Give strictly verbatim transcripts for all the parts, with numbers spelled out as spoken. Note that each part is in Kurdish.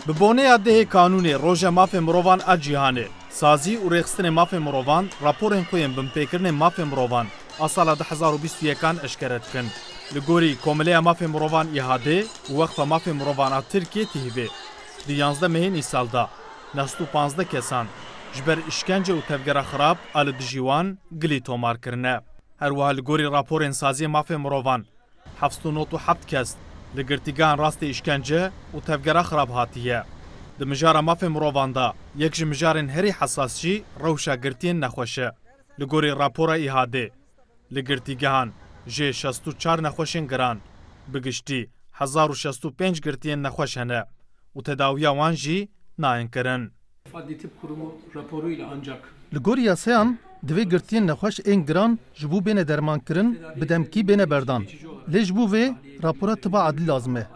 Bi boneya dehê Kanûnê Roja Mafê Mirovan a Cîhanê, sazî û rêxistinê mafê mirovan raporên xwe yên binpêkirinên mafê mirovan a sala du hezar û bîst û yekan eşkere dikin. Li gorî Komileya Mafê Mirovan İHA'dê û Wexfa Mafê Mirovan a Tirkiyê TİHV'ê, di yanzdeh mehên îsal de neh sed û panzdeh kesan ji ber îşkence û tevgera xirab a li dijî wan gilî tomar kirine. Her wiha li gorî raporên saziyê mafê mirovan, heft sed û nod û heft kes li girtîgehan rastê îşkence û tevgera xirab hatiye. Di mijara mafê mirovan de yek ji mijarên herî hesas jî rewşa girtiyên nexweş e. Li gorî rapora İHA'dê, li girtîgehan jê şêst û çar nexweşên giran, bi giştî hezar û şêst û pênc girtiyên nexweş hene û tedawiya wan jî nayên kirin. Adli Tıp Kurumu raporuyla ancak Li gorî yasayan, divê girtiyên nexweş ên giran ji bo bêne dermankirin, bi demkî bêne berdan. Lê ji bo vê, rapora tiba edlî lazim e.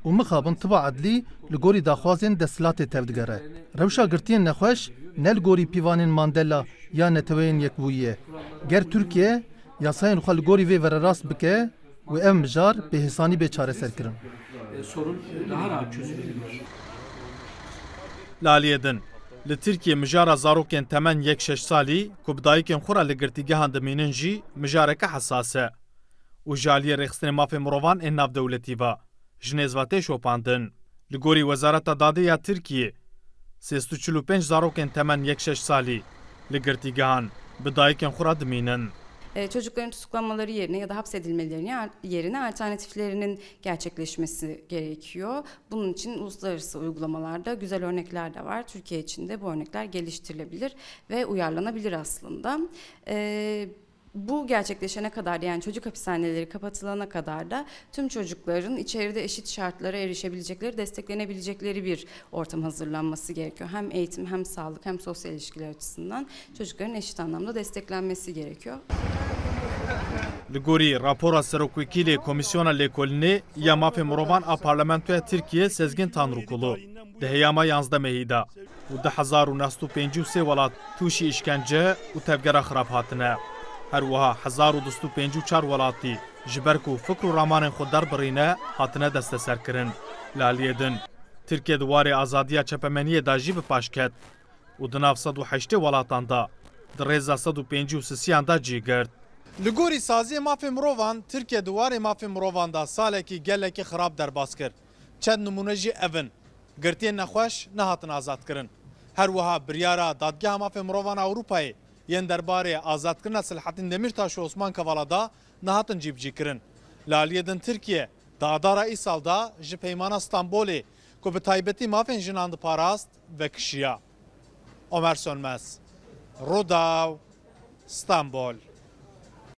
Û mixabin tiba edlî li gorî daxwazên desthilatê tevdigere. Rewşa girtiyên nexweş ne li gorî pîvanên Mandela ya Neteweyên Yekbûyî ye. Ger Tirkiye yasayên xwe li gorî vê vererast bike, û ev mijar bi hêsanî bê çareserkirin. E, sorun daha rahat çözülebilir. Li aliyê din, li Tirkiyê mijara zarokên temen yek şeş salî ku bi dayikên xwe re li girtîgehan dimînin jî mijareke hesas e û ji aliyê rêxistinê mafê mirovan ên navdewletî ve ji nêz ve tê şopandin. Li gorî Wezareta Dadê ya Tirkiyê, sê sed û çil û pênc zarokên temen yek şeş salî li girtîgehan bi dayikên xwe re dimînin. E, çocukların tutuklanmaları yerine ya da hapsedilmelerine al-, yerine alternatiflerinin gerçekleşmesi gerekiyor. Bunun için uluslararası uygulamalarda güzel örnekler de var. Türkiye için de bu örnekler geliştirilebilir ve uyarlanabilir aslında. E, bu gerçekleşene kadar, yani çocuk hapishaneleri kapatılana kadar da tüm çocukların içeride eşit şartlara erişebilecekleri, desteklenebilecekleri bir ortam hazırlanması gerekiyor. Hem eğitim, hem sağlık, hem sosyal ilişkiler açısından çocukların eşit anlamda desteklenmesi gerekiyor. Li gorî rapora Serokwekîlê Komîsyona Lêkolînê ya Mafê Mirovan a Parlamentoya Tirkiyê Sezgin Tanrıkulu, di heyama yanzdeh mehî de û du hezar û neh sed û pêncî û sê welat tûşî îşkence û tevgera xirab hatine. Her wiha hezar û du sed û pêncî û çar welatî ji ber ku fikr û ramanên xwe derbirîne, hatine desteserkirin. Li aliyê din, Tirkiye di warê azadiya çepemeniyê de jî bi paş ket û di nav sed û heştê welatan de di rêza sed û pêncî û sisiyan de cî girt. Li gorî saziyê mafê mirovan, Tirkiye di warê mafê mirovan de salekî gelekî xirab derbas kir. Çend nimûne jî ev in: girtiyên nexweş nehatin azadkirin. Her wiha biryara Dadgeha Mafê Mirovan a Ewropayê yên derbarê azadkirina Selahattin Demirtaş û Osman Kavala de nehatin cîbicîkirin. Li aliyê din Tirkiye di adara îsal de ji Peymana Stenbolê ku bi taybetî mafên jinan diparast, vekişiya. Omer Sönmez, Rûdaw, Stenbol.